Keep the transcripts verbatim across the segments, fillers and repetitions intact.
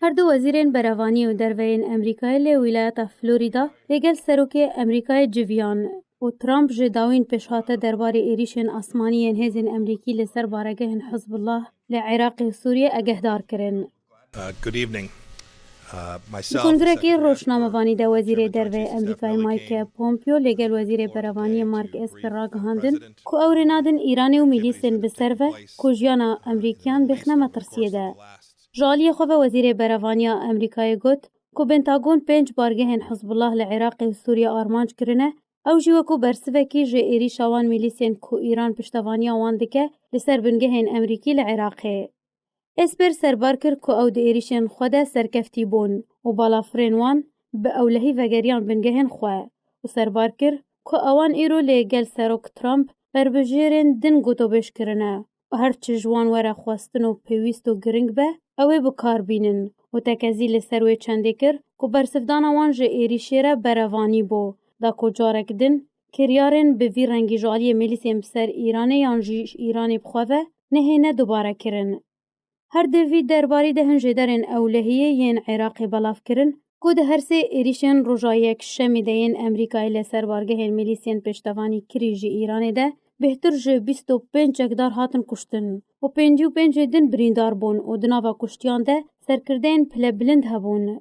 Her du wezîrên berevaniyê û derve yên Amerîkayê li wîlayeta Florîda li gel serokê Amerîkayê civiyan û Trump ji dawîn pêşhate derbarê êrîşên asmanî yên hêzên Amerîkî li ser baregehên Hizbullah li Iraqê û Sûriyê agehdar kirin. Uh, good evening. Uh, Di myself, kongirekê Secretary rojnamevanî de Wezîrê Derve Amerîkayê Mike Pompeo li gel Wezîrê Berevaniyê Mark Esper ragihandin ku ew rê nadin Îranê û milîsên bi ser ve ku jiyana Amerîkiyan bixne metirsiyê de. Ji aliyê xwe ve Wezîrê Berevaniya Amerîkayê got ku Pentagon pênc bargehên Hizbullah li Iraqê û Sûriye armanc kirine, ew jî wekû bersivekî ji êrîşa wan milîsên ku Îran piştevaniya wan dike li ser bingehên Amerîkî li Iraqê. Esper serbar kir ku ew di êrîşên xwe de serkeftî bûn û balafirên wan bi ewlehî vegeriyan bingehên xwe û serbar kir ku ewan îro li gel Serok Trump berbijêrên din gotobêj kirine û her çi ji wan were xwestin û pêwîst û giring be, ew ê bi kar bînin û tekezî li ser wê çendê kir ku bersivdana wan ji êrîşê re berevanî bû, da ku carek din kiryarên bi vî rengî ji aliyê milîsên bi ser Îranê yan jî ji Îranê bi xwe ve nehêne dubare kirin. Her di vî derbarî de hin jêderên ewlehiyê yên Iraqê belav kirin ku di her sê êrîşên roja Yekşemê de yên Amerîkayê li ser bargehên milîsên pêştevanî kirî ji Îranê de bêhtir ji bîst û pênc çekdar hatin kuştin û pêncî û pêncê din birîndar bûn û di nava kuştiyan de serkirdeyên pilebilind hebûn.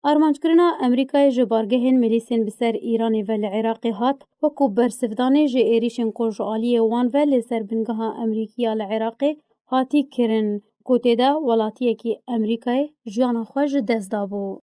Armanckirina Amerîkayê ji bargehên milîsên bi ser Îranê ve li Iraqê hat wekû bersivdanê ji êrîşên ku ji aliyê wan ve li ser bingeha Amerîkî ya li Iraqê hatî kirin, ku tê de welatiyekî Amerîkayê jiyana xwe ji dest dabû.